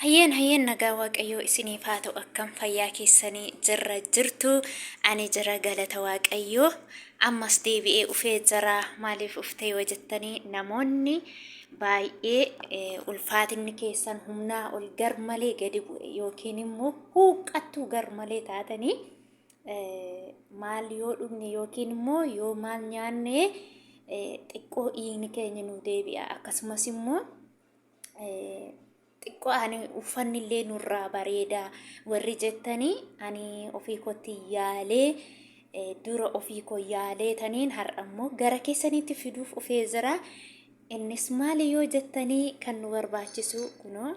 Hayyeen hayyeen, nagaa Waaqayyoo isiniif haa ta'u. Akkam fayyaa keessanii? Jirra jirtu? Ani jira, galata Waaqayyoo. Ammas deebi'ee ufee jira. Maaliif uftee yoo jettanii, namoonni baay'ee ulfaatinni keessan humnaa ol gar malee gadi bu'e yookiin immoo huuqqattuu gar malee taatanii, maal yoo dhugne yookiin immoo yoo maal nyaanne xiqqoo dhiigni keenya nu deebi'a, akkasumas immoo xiqqoo ani uffanni illee nurraa bareeda warri jettanii, ani ofii kootti yaalee, dura ofii koo yaalee taniin har'a immoo gara keessanitti fiduuf ufee jira. Innis maali yoo jettanii, kan nu barbaachisu kunoo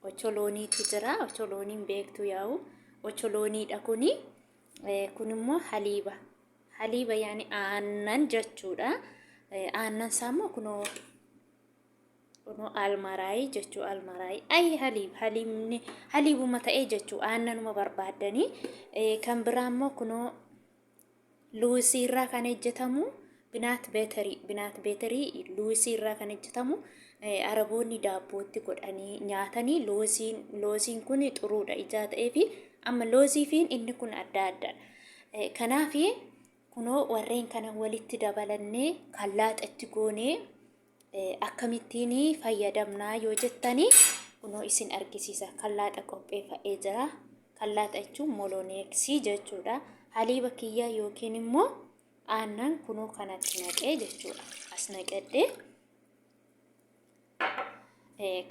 ocholooniitu jira. Ocholooniin beektu yaa'u ocholooniidha kuni. Kun immoo haliiba. Haliiba yaani aannan jechuudha. Aannan isaa immoo kunoo almaraayii jechuu, almaraayii ayi haliib, haliibni haliibuma ta'ee jechuu, aannanuma barbaaddanii. Kan biraa immoo kunoo luusii irraa kan hojjetamu peanut butterii, peanut butterii luusii irraa kan hojjetamu, Araboonni daabbootti godhanii nyaatanii. Loosiin kun xuruudha ijaa ta'ee fi amma loozii fi inni kun adda addadha. Kanaaf kunoo warreen kana walitti dabalannee kan laaxatti goonee akkamittiin fayyadamnaa yoo jettanii, kunoo isin argisiisa. Kan laaxa qopheeffadhee jira. Kan laaxa jechuun moloneeksii jechuudha. Haliiba kiyya yookiin immoo aannan kunoo kanatti naqee jechuudha. As naqadhee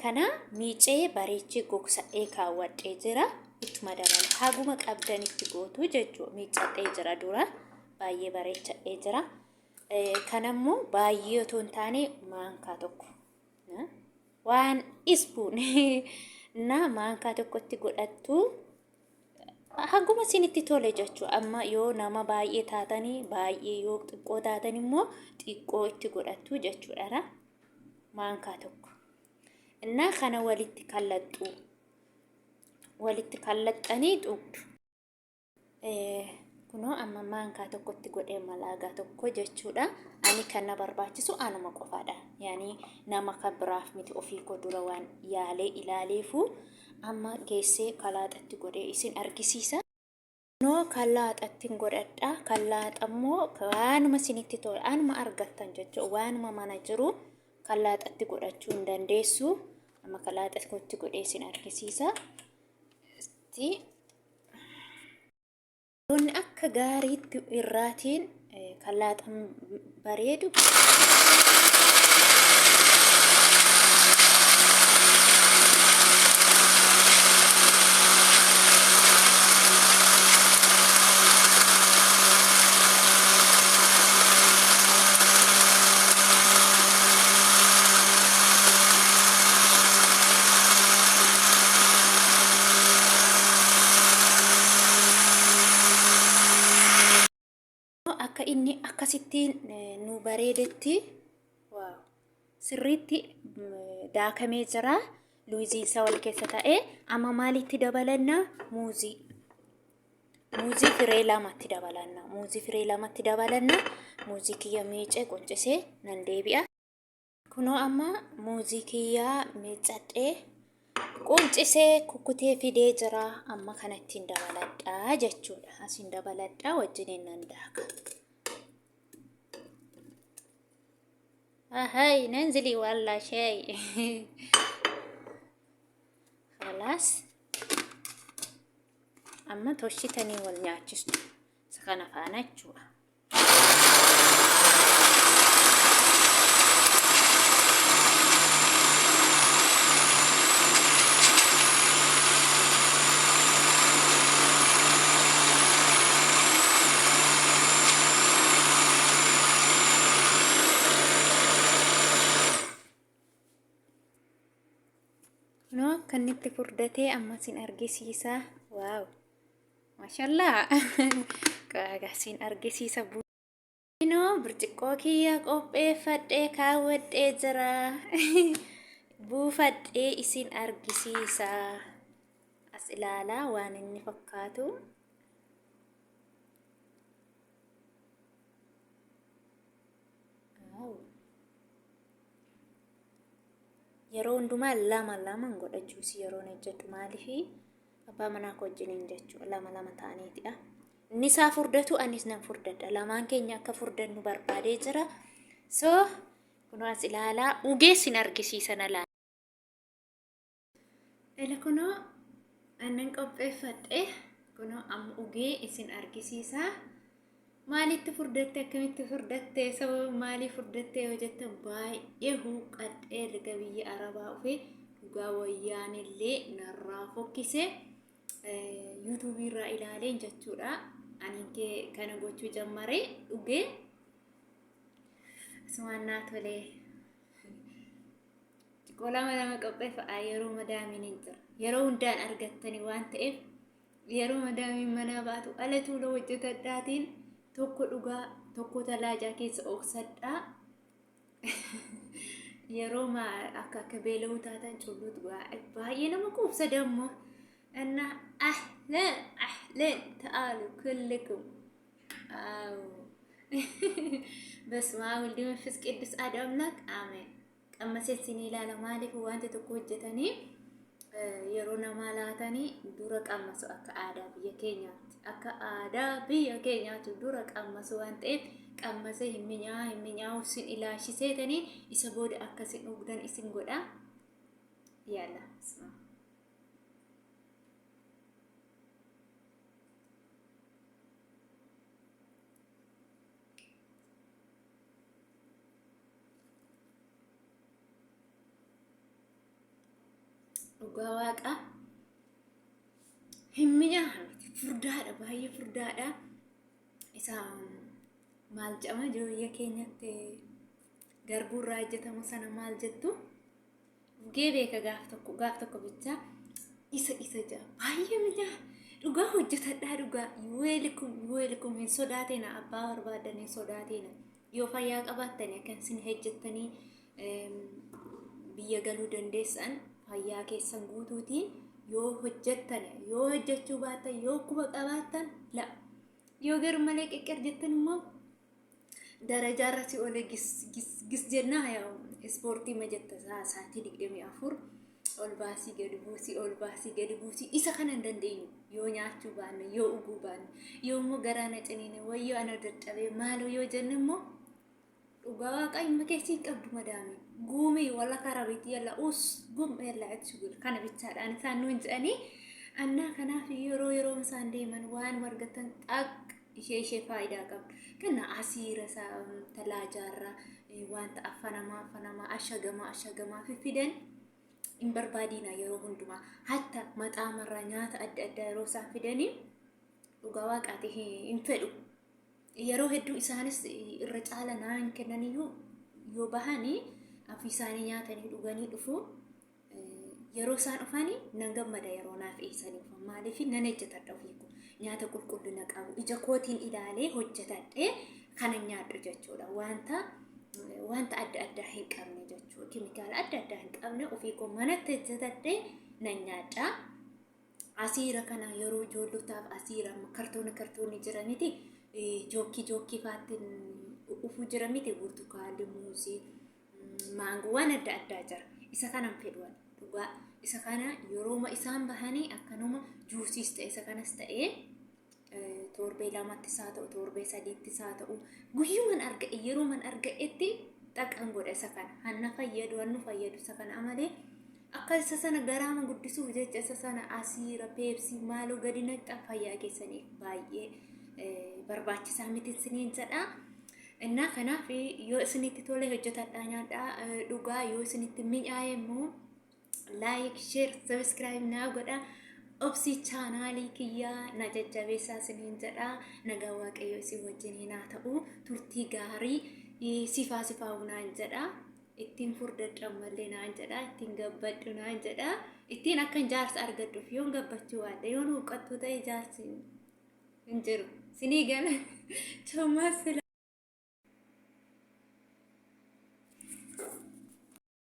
kana miicee bareechee gogsadhee kaawwadhee jira. Ittuma dabala. Haguma qabdanitti gootu jechuudha. Miicadhee jira dura. Baay'ee bareechadhee jira. Kanammoo baay'ee otoo hin taane maankaa tokko. One spoon na maankaa tokkotti godhattu, haguma isinitti tole jechuudha. Amma yoo nama baay'ee taatanii baay'ee, yoo xiqqoo taatan immoo xiqqoo itti godhattu jechuudha. Maankaa tokko. Innaa kana walitti kallaxxu. Walitti kallaxxanii dhugdu. Kunoo amma maankaa tokkotti godhee, malaagaa tokko jechuudha. Ani kan na barbaachisu anuma qofaadha. Yaani nama kan biraaf miti, ofii koo dura waan yaalee ilaaleefu amma geessee kalaaxatti godhee isin argisiisa. Kunoo kalaaxatti godhadha. Kalaaxa immoo waanuma isinitti tola. Anuma argattan jechuudha. Waanuma mana jiru kalaaxatti godhachuu hin dandeessu. Amma kalaaxatti godhee isin argisiisa. Wanni akka gaariitti irraatiin kalaaxan bareedu. Akka inni akkasittiin nu bareedetti, wow, sirriitti daakamee jira. Luuziin isaa wal keessa ta'ee amma maalitti dabalanna? Muuzii. Muuzii firee lamatti dabalanna. Muuzii firee lamatti dabalanna. Muuzii kiyya miicee quncisee nan deebi'a. Kunoo amma muuzii kiyyaa miiccadhee quncisee kukkutee fidee jira. Amma kana ittiin dabaladhaa jechuudha. Asiin dabaladhaa, wajjiniin nan daaka. Ahay, nanzili walla shay. Khalaas. Amma toshitanii wal nyaachistu. Isa kana faana jechuudha. Kunoo akka inni itti furdatee amma isin argisiisa. Wow! Maashallaa! Qaagaa isin argisiisa. Kunoo burcuqqoo kiyya qopheeffadhee kaawwadhee jira. Buufadhee isin argisiisa. As ilaalaa waan inni fakkaatu. Wow! Yeroo hundumaa lama laman godha juusii yeroon hojjedhu maaliifi abbaa manaa koo wajjiniin jechuudha lama lama ta'aniitidha. Inni isaa furdatu anis nan furdadha. Lamaan keenya akka furdannu barbaadee jira. So kunoo as ilaalaa ugee sin argisiisa na laala. Ela kunoo annan qopheeffadhe kunoo amma ugee isin argisiisa. Maalitti furdatte akkamitti furdatte sababa maalii furdatte yoo jettan baay'ee huuqqadhee erga biyya arabaa dhufe dhugaa wayyaanillee narraa fokkise yuutuubii irraa ilaaleen jechuudha. Ani kee kana gochuu jammaree dhugee asumaan naa tolee. Xiqqoo lama lama qopheeffadhaa yeroo madaamiin hin jira. Yeroo hundaan argattanii waan ta'eef yeroo madaamiin manaa baatu ala tuula hojjetadhaatiin tokko dhugaa tokko talaajaa keessa ooksadhaa. Yeroo akka akka beela'uu taatan culluutu baay'ee nama quubsa dammoo. እና ahleen ahleen ta'aalu kullukum አዎ በስመ አብ ወልድ መንፈስ ቅዱስ አሐዱ አምላክ አሜን። Qammasee isin ilaala maaliif wanta tokko hojjetanii yeroo namaa laatanii dura qammasu akka aadaa biyya keenyaatti akka aadaa biyya keenyaatti dura qammasu waan ta'eef qammasee hin mi'aawu hin mi'aawu isin ilaashiseetanii isa booda akka isin dhugdan isin godha. Yalla. Dhugaa waaqaa hin mi'aaha miti furdaadha baay'ee furdaadha. Isa maal jedhama biyya keenyatti garbuu irraa hojjetamu sana maal jettu dhugee beeka gaaf tokko gaaf tokko bichaa isa isa jedha baay'ee mi'aaha dhugaa hojjetadhaa dhugaa weelikum weelikum hin sodaatina abbaa barbaadan hin sodaatina yoo fayyaa qabaattani akkan isin hojjettanii biyya galuu dandeessan fayyaa keessan guutuutiin yoo hojjettan yoo hojjechuu baattan yoo quba qabaattan la yoo gar malee qiqqir jettan immoo darajaarra si olee gis gis gis jennaa yaa ispoortii ma jetta sa'aatii 24 ol baasii gadi buusii ol baasii gadi buusii isa kana hin dandeenyu yoo nyaachuu baanne yoo dhuguu baanne yoo immoo garaa na ciniine wayyoo ana dadhabee maaloo yoo jenne immoo Dhugaa waaqaa dhimma keessi hin qabdu madaami. Guumii walla karaa beekti yalla us gum yalla achi gul kana bichaadhaan isaan nuun jedhanii annaa kanaaf yeroo yeroo isaan deeman waan argatan xaq ishee ishee faayidaa qabdu. Kana asiira isaa talaajaarraa wanta affanamaa affanamaa ashagamaa ashagamaa fiffidan hin barbaadiina yeroo hundumaa hatta maxaamarraa nyaata adda addaa yeroo isaan fidanii dhugaa waaqaati hin fedhu. Yeroo hedduu isaanis irra caala naa hin kennaniyyuu yoo bahanii ofii isaanii nyaatanii dhuganii dhufu. Yeroo isaan dhufanii nan gammada yeroo naaf dhiyeessanii dhufan maaliif nan hojjetadha ofii koo nyaata qulqullina qabu ija kootiin ilaalee hojjetadhee kanan nyaadhu jechuudha. Wanta wanta adda addaa hin qabne jechuudha. Keemikaala adda addaa hin qabne ofii koo manatti hojjetadhee nan nyaadha. Asiira kana yeroo ijoollotaaf asiira kartoona kartoonni jira miti jookkii jookkii faatti dhufuu jira miti burtukaanni muuzii maangoo waan adda addaa jira isa kanan fedhu ani dhugaa isa kana yerooma isaan bahanii akkanuma juusiis ta'e isa kanas ta'ee torbee lamattis haa ta'u torbee sadiittis haa ta'u guyyuman arga'e yeroman arga'etti xaqan godha isa kana hanna fayyadu hannu fayyadu isa kana amalee akka isa sana garaama guddisuuf jecha isa sana asiira peepsii maaloo gadi naqxa fayyaa keessaniif baay'ee barbaachisaa miti isiniin jedha. Innaa kanaaf yoo isinitti tole hojjetadhaa nyaadhaa dhugaa yoo isinitti mi'aaye immoo like share subscribe naa godha. Obsii chaanaalii kiyyaa na jajjabeessaa isiniin jedha. Nagaa Waaqayyo isin wajjiniin haa ta'u. Turtii gaarii sifaa sifaa naan jedha. Ittiin furdadhu ammallee naan jedha. Ittiin gabbadhu naan jedha. Ittiin akkan jaarsa argadhuuf yoon gabbachuu baadhe yoon huuqqattuu ta'e jaarsi hin jiru. Sinii gala. Choomaa sila.